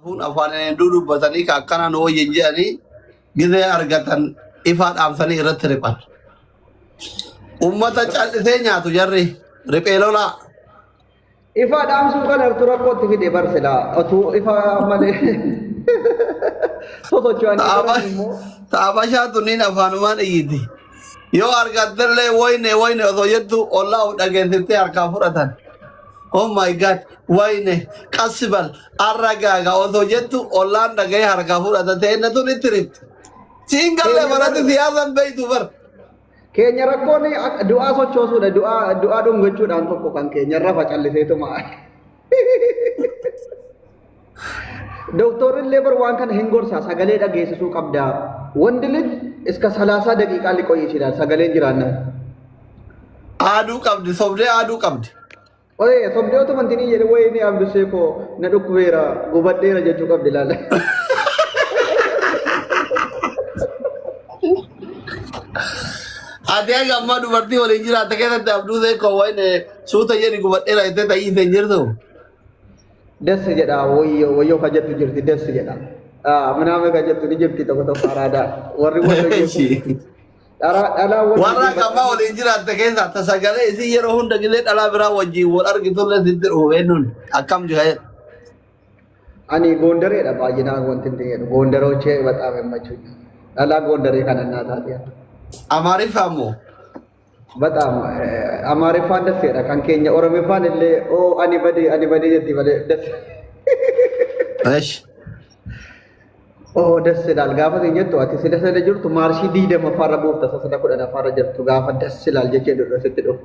Kun afaan hedduu dubbatanii ka akkanaan wayyin jedhanii gizee argatan ifaa dhaamsanii irratti riphan. Ummata callisee nyaatu jarri riphee lolaa. Ifaa dhaamsuu kana artu rakkootti fide bar silaa otuu ifaa malee sosocho'anii baran immoo Taabashaa tunniin afaanumaan iyyiti. Yoo argattellee woyne woyne osoo jettu ollaa of dhageessiftee harkaa fudhatan. Oh my God, wayne qasibal arragaaga osoo jettu ollaan dhaga'ee harkaa fudhata ta'e tun itti rifti. Siin gallee keenya bar baratti siyaasan beeytu bar. keenya rakkoon du'aa sochoosuudha du'aa du'aa dhungachuudhaan tokko kan keenya rafa calliseetuma. Doktorri illee bar waan kana hin gorsa sagalee dhageessisuu qabda. Wandi lij iska salaasaa daqiiqaa liqoyi ይችላል sagaleen jiraannaan. Aaduu qabdi, sobdee aaduu qabdi. Oye sobdee otuma hin jedhe wayini abdusee koo na dhukkubeera gubadheera jechuu qabdi laala. Ati haga ammaa dubartii waliin jiraatte keessatti abduu seekoo wayne suuta jedhi gubadheera jettee ta'ii hin jirtu. Des jedha wayyoo wayyoo ka jettu jirti des jedha. Minaame ka jettu ni jirti tokko tokko araadaa warri wallayyee kun dhalaa Warra wallayyee akka ammaa waliin jiraatte keessaa ta sagalee isii yeroo hunda gisee dhalaa biraa wajjin wal argitullee sitti dhufu eenyuun akkam jira jedha. Ani Gondareedha baay'inaan wanti inni jedhu Gondarochee በጣም ይመቹኛል. Dhalaa Gondaree kana naa taate. Amaariffaa immoo በጣም Amaariffaan dasseedha kan keenya Oromiffaan illee oo ani badee ani badee jetti malee das. Eesh. Oo das ilaal gaafa isin jettu ati sila sila jirtu maarshii 20ffaarra buufta isa sila 10ffaarra jirtu gaafa das ilaal jechee dhufu sitti dhufu.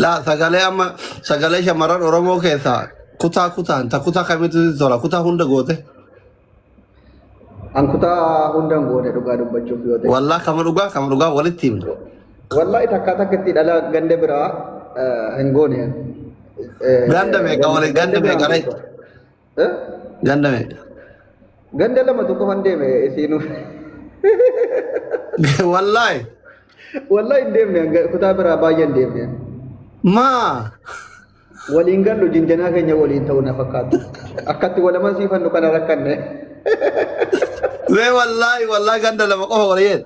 Laa sagalee amma sagalee shamarran Oromoo keessaa kutaa kutaan ta kutaa kamitu sitti tola kutaa hunda goote. An kutaa hunda hin goone dhugaa dubbachuuf yoo ta'e. Wallaa kama dhugaa walitti himna. Wallahi takkaa takkatti dhala ganda biraa hin goone. Ganda meeqa wali ganda Ganda biraa meeqa hin ree? beeku. Eh? Ganda meeqa? Ganda lama tokko kan deeme isiinuu. Wallaahi. Wallahi hin deemne kutaa biraa baay'ee hin deemne. Maa. Waliin gallu jinjanaa keenya waliin ta'uu na fakkaatu. Akkatti walaman siifannu kana rakkanne. Mee wallaahi wallaahi ganda lama qofa walii jedhe.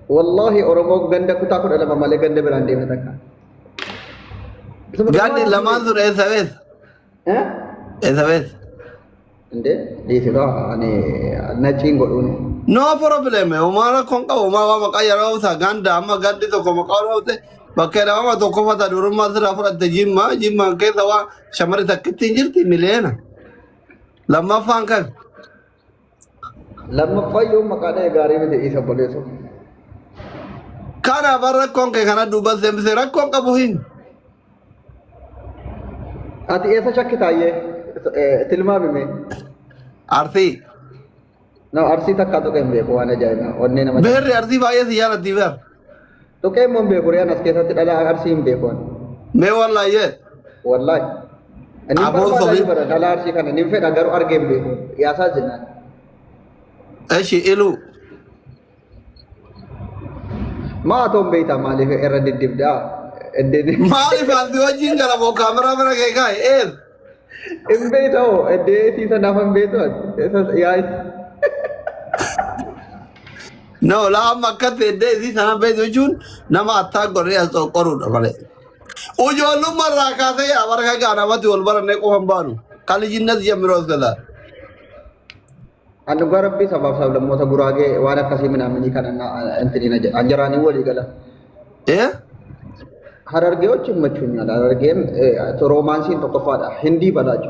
Wallahi Oromoo ganda kutaa 12 malee ganda biraan deemne takka. Gandi lamaan sun eessa eessa? Eh? Eessa eessa? Inde dhiisi kaa ani naciin godhuun. No problem. Homaa rakkoon qabu. Homaa waa maqaa yeroo isaa ganda amma gandi tokko maqaa yeroo ta'e bakkee lama tokko fata durummaa sirraa fudhatte jimma jimmaan keessa waa shamarri takkitti hin jirti miliyoona. Lammaffaan kan Lammaffaa yoo maqaa dha'e gaarii miti dhiisa obboleessu. Kana bar rakkoon kee kana duuba seemsise rakkoon qabu hin. Ati eessa shakkitaayyee tilmaami mee. Arsii. No arsii takkaa tuqee hin beeku waan ajaa'ibaa onnee nama. Beerri arsii baay'ee si jaalatti beer. Tuqee immoo hin beeku riyaan as keessatti dhala arsii hin beeku. ani. Mee wallaayyee. Wallaahi. Inni Aboon barbaada sobii. bara dhala arsii kana ni fedha garuu argee hin beeku. Yaasaa jennaan. Eshi iluu. Maa toon beektaa maaliif irra diddibdaa? Eddeen Maaliif asii wajjin gara moo kaameraa bira kee kaa'e ees. hin beektaa hoo eddee isii sanaaf hin beektu ati. Yaa No, laa amma akkatti eddee isii sana beektu jechuun nama attaa godhee as qoruudha malee. Ijoollummaa irraa kaasee yaa barka gaa namatti wal barannee qofa hin baanu. Kalijinnas jemmiroo as galaa. An dhugaa rabbii sabaaf sablammoota guraagee waan akkasii minaaminii kana intiniina jedha. An jaraanii walii gala. Eh? Harargeewochi himachuun nyaata. Harargeen roomaansiin tokkoffaadha. Hindii balaachu.